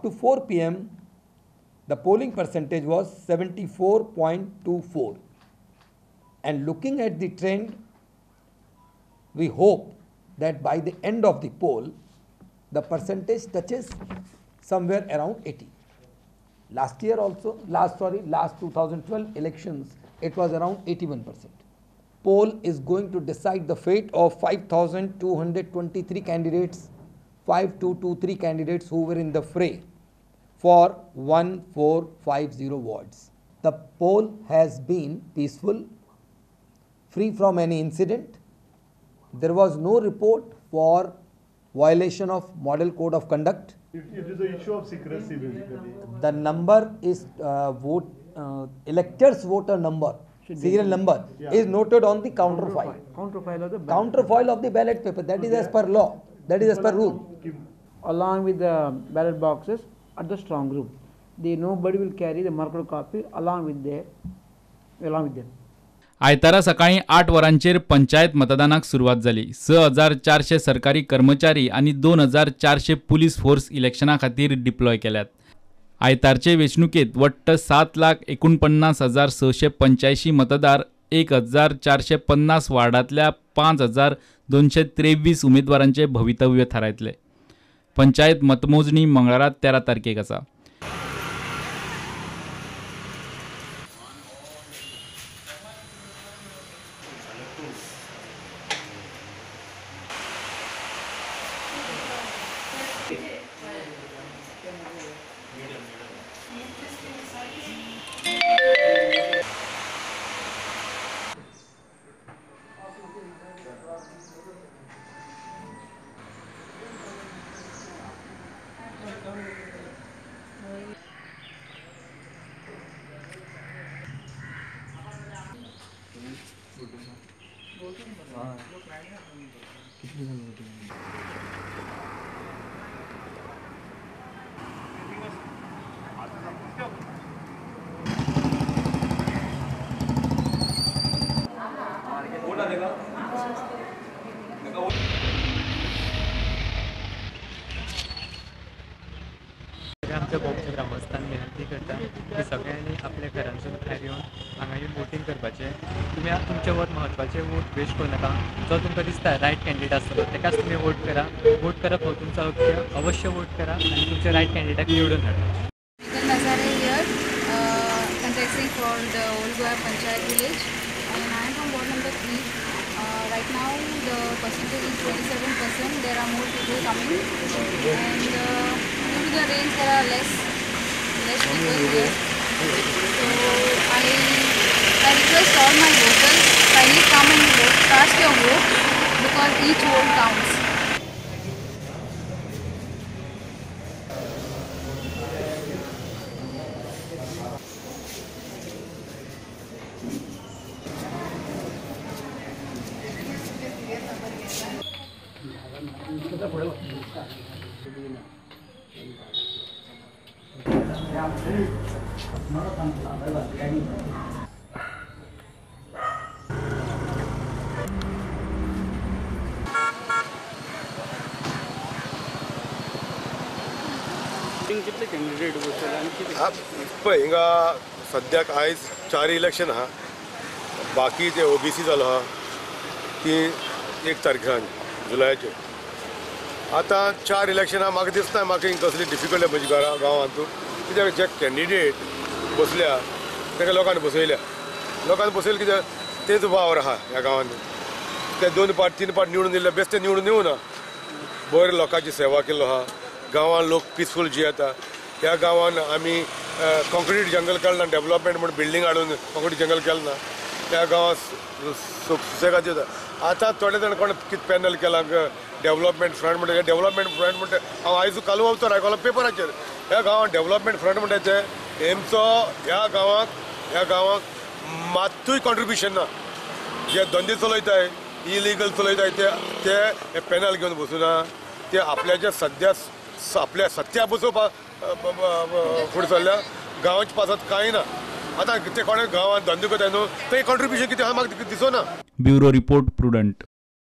Up to 4 PM the polling percentage was 74.24, and looking at the trend, we hope that by the end of the poll the percentage touches somewhere around 80. Last year also, last 2012 elections, it was around 81%. Poll is going to decide the fate of 5,223 candidates, 5223 candidates who were in the fray for 1450 wards. The poll has been peaceful, free from any incident. There was no report for violation of model code of conduct. It is an issue of secrecy basically. The number is electors voter number, serial number, yeah, is noted on the counterfoil. Counterfoil of the ballot paper. That is as per law. That is as per rule. Along with the ballot boxes at the strong room, nobody will carry the marked copy along with them. आयतारा सकाळी 8 वरांचेर पंचायत मतदानाक सुरवात जाली. 6400 सरकारी कर्मचारी आनी 2400 police force इलेक्शना खातीर डिप्लॉय केल्यात. आयतारचे वेंचणुकेंत वट्ट 7,49,685 मतदार 1450 वार्डांतल्या 5223 उमेदवारांचे भवितव्य थारायतले. पंचायत मतमोजणी मंगळारा 13 तारखेक आसा. आमच्या बोगच्या ग्रामस्थांक विनंती करता की सगळ्यांनी आपल्या घरांसून भायर येवन हांगा येवन वोटींग करपाचें. तुमी तुमचें वोट म्हत्वाचें वोट वेस्ट करूं नाका. जो तुमकां दिसता रायट कॅन्डिडेट आसतलो तेकाच तुमी वोट करा. वोट करप हो तुमचो हक्क, अवश्य वोट करा आनी तुमच्या रायट कॅन्डिडेटाक निवडून हाडा. Contesting for the Old Goa Panchayat village, and I am from ward number 3. Right now the percentage is 27%. There are more people coming, and due to the rains there are less people here. So I request all my voters, kindly come and vote, cast your vote, because each vote counts. कितले candidate बसले आनी कितें? पळय हिंगा सद्याक आयज 4 election आहा. बाकी जे ओबीसी जालो आहा ती 1 तारखेन जुलयाचेर. आतां 4 इलेक्शन आहा. म्हाका दिसना म्हाका हिंगा कसली डिफिकल्ट म्हज्या घरा गांवांत, कित्याक जे कॅन्डिडेट बसल्या ताका लोकांनी बसयल्या. लोकांनी बसयले कित्याक तेच वावर आहा ह्या गांवांनी. ते 2 पाट 3 पाट निवडून दिल्ले, बेश्टे निवडून येवना. बरें लोकांची सेवा केल्लो आहा. गांवान लोक पिसफूल जियेता. ह्या गांवान आमी कॉन्क्रीट जंगल केलें ना, डेवलपमेंट म्हूण बिल्डींग हाडून कॉन्क्रीट जंगल केलें ना. त्या गांवांत सुसेगाद जियेता. आतां थोडे जाण कोण कितें पॅनल केलां डेवलपमेंट फ्रंट म्हणटा. डेवलपमेंट फ्रंट म्हणटा हांव आयज कालू वचून आयकलो पेपराचेर. ह्या गांवांत डेवलपमेंट फ्रंट म्हणटा ते हेमचो ह्या गांवाक मात्तूय कॉन्ट्रिब्युशन ना. जे धंदे चलयताय इलिगल चलयताय ते पॅनल घेवन बसूना. ते आपल्याच्या सद्या आपल्या सत्या बसोवपाक फुडें सरल्या. गांवाच्या पासत कांय ना. आतां ते कोणें गांवांत धंदो करताय न्हू, ते कॉन्ट्रिब्युशन कितें आहा म्हाका दिसना. Bureau report, Prudent.